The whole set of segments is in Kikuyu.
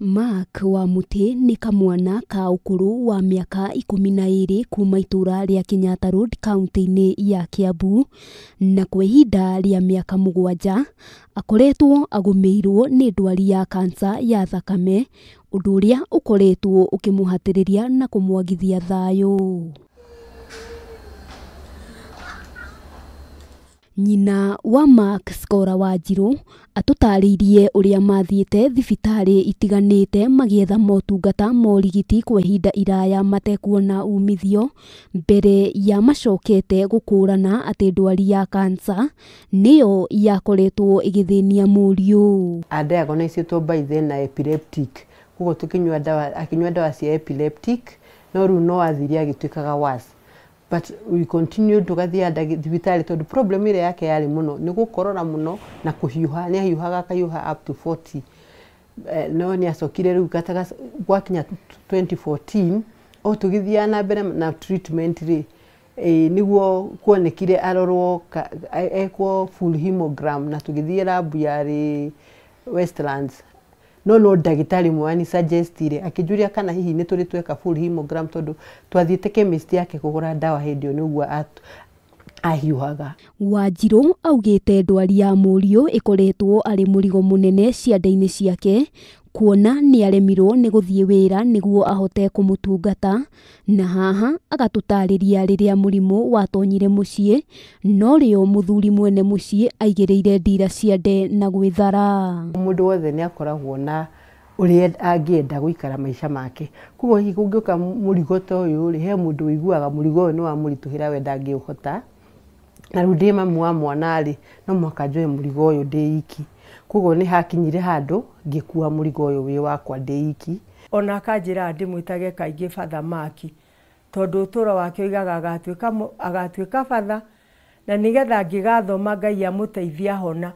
Mark Wamutĩ nĩ kamwana ka ũkũrũ wa mĩaka 12 kuma itũra rĩa Kenyatta Road kaunti-inĩ ya Kiambu, na kwa ihinda rĩa mĩaka 7 akoretwo agũmĩirwo nĩ ndwari ya kansa ya thakame, ũndũ ũrĩa ũkoretwo ũkĩmũhatĩrĩria na kũmwagithia thayũ. Nyina wa Mark Scora Wanjiru atũtarĩirie ũrĩa mathiĩte thibitarĩ itiganĩte magĩetha motungata ma ũrigiti kwa ihinda iraya matekuona umithio, mbere ya macokete gũkũrana atĩ ndwari ya kansa nĩyo yakoretwo ĩgĩthĩnia mũriũ. Adiagnosĩtwo by then na epileptic, koguo tũkĩnyua ndawa, akĩnyua ndawa cia epileptic no rĩu no athire agĩtuĩkaga worse. But we continued tugathiĩ thibitarĩ tondũ problem ĩrĩa yake yarĩ mũno nĩ gũkorora mũno na kũhiũha, nĩ ahiũhaga akahiũha up to 40. No nĩ acokire rĩu gwakinya 2014 o tũgĩthiaga na mbere na treatment rĩ, nĩguo kuonekire arorwo ekwo full hemogram na tũgĩthiĩ lab yarĩ Westlands. No ndagĩtarĩ mwani suggestire akĩnjũria kana hihi nĩ tũrĩ tweka full hemogram tondũ twathiĩte chemist yake kũgũra ndawa hĩndĩ ĩyo nĩguo ahiũhaga. Wanjiru augĩte ndwari ya mũriũ ĩkoretwo arĩ mũrigo mũnene ciande-inĩ ciake, kuona nĩ aremirwo nĩ gũthiĩ wĩra nĩguo ahote kũmũtungata, na haha agatũtarĩria rĩrĩa mũrimũ watonyire mũciĩ norĩo mũthuri mwene mũciĩ aigĩrĩire ndira ciande na gwĩthara. Mũndũ wothe nĩ akoragwo na ũrĩa angĩenda gũikara maica make, koguo hihi kũngĩũka mũrigo ta ũyũ rĩ, he mũndũ ũiguaga mũrigo ũyũ nĩ wamũritũhĩra we ndangĩũhota, na rĩu ndĩ mamu wa mwana rĩ, no mũhaka njoe mũrigo ũyũ ndĩ iki. Koguo nĩ hakinyire handũ ngĩkua mũrigo ũyũ wĩ wakwa ndĩ iki. Ona akanjĩra ndĩmwĩtage kaingĩ Father Mark, tondũ ũtũũro wake oigaga agatuĩka batha, na nĩgetha angĩgathoma Ngai amũteithie ahona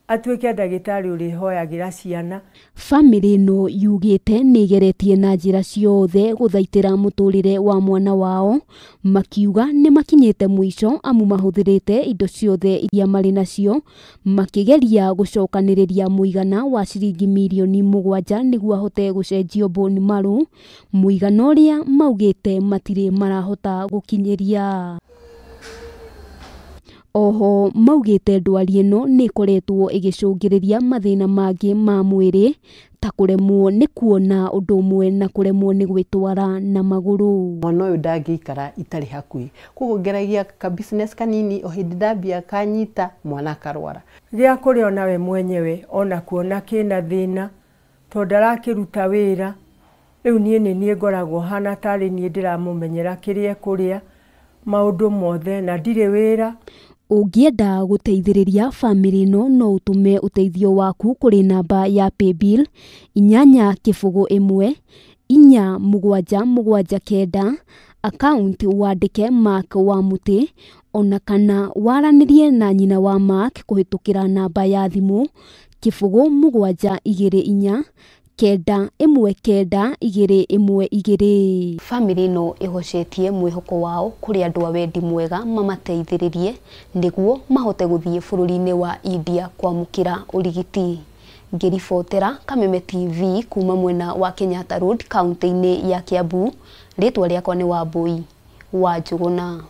atuĩke ndagĩtarĩ ũrĩhoyagĩra ciana. Bamĩrĩ ĩno yugĩte nĩ ĩgeretie na njĩra ciothe gũthaitĩra mũtũrĩre wa mwana wao, makiuga nĩ makinyĩte mũico amu mahũthĩrĩte indo ciothe iria marĩ nacio makĩgeria gũcokanĩrĩria mũigana wa ciringi mirioni 7 nĩguo ahote gũcenjio bone marrow, mũigana ũrĩa maugĩte matirĩ marahota gũkinyĩria. Oho maugĩte ndwari ĩno nĩ ĩkoretwo ĩgĩcũngĩrĩria mathĩna mangĩ ma mwĩrĩ ta kũremwo nĩ kuona ũndũ ũmwe na kũremwo nĩ gwĩtwara na magũrũ. Mwana ũyũ ndangĩikara itarĩ hakuhĩ, koguo ngeragia ka business kanini o hĩndĩ ndambia kanyita mwana akarwara. Gĩa kũrĩa ona we mwenyewe ona kuona kĩna thĩna tondũ ndarakĩruta wĩra, rĩu niĩ nĩ niĩ ngoragwo hana tarĩ niĩ ndĩramũmenyera kĩrĩa ekũrĩa maũndũ mothe na ndirĩ wĩra. Ũngĩenda gũteithĩrĩria bamĩrĩ ĩno no ũtũme ũteithio waku kũrĩ namba ya paybill 8 0 1 4 7 7 9, account wandĩke Mark Wamutĩ, ona kana waranĩrie na nyina wa Mark kũhĩtũkĩra namba ya thimũ 0 7 2 4 9 1 9 2 1 2. Bamĩrĩ ĩno ĩhocetie mwĩhoko wao kũrĩ andũ a wendi mwega mamateithĩrĩrie nĩguo mahote gũthiĩ bũrũri-inĩ wa India kwamũkĩra ũrigiti. Ngĩribotera Kameme TV kuma mwena wa Kenyatta Road kaunti-inĩ ya Kiambu, rĩtwa rĩakwa nĩ Wambui wa Njũgũna.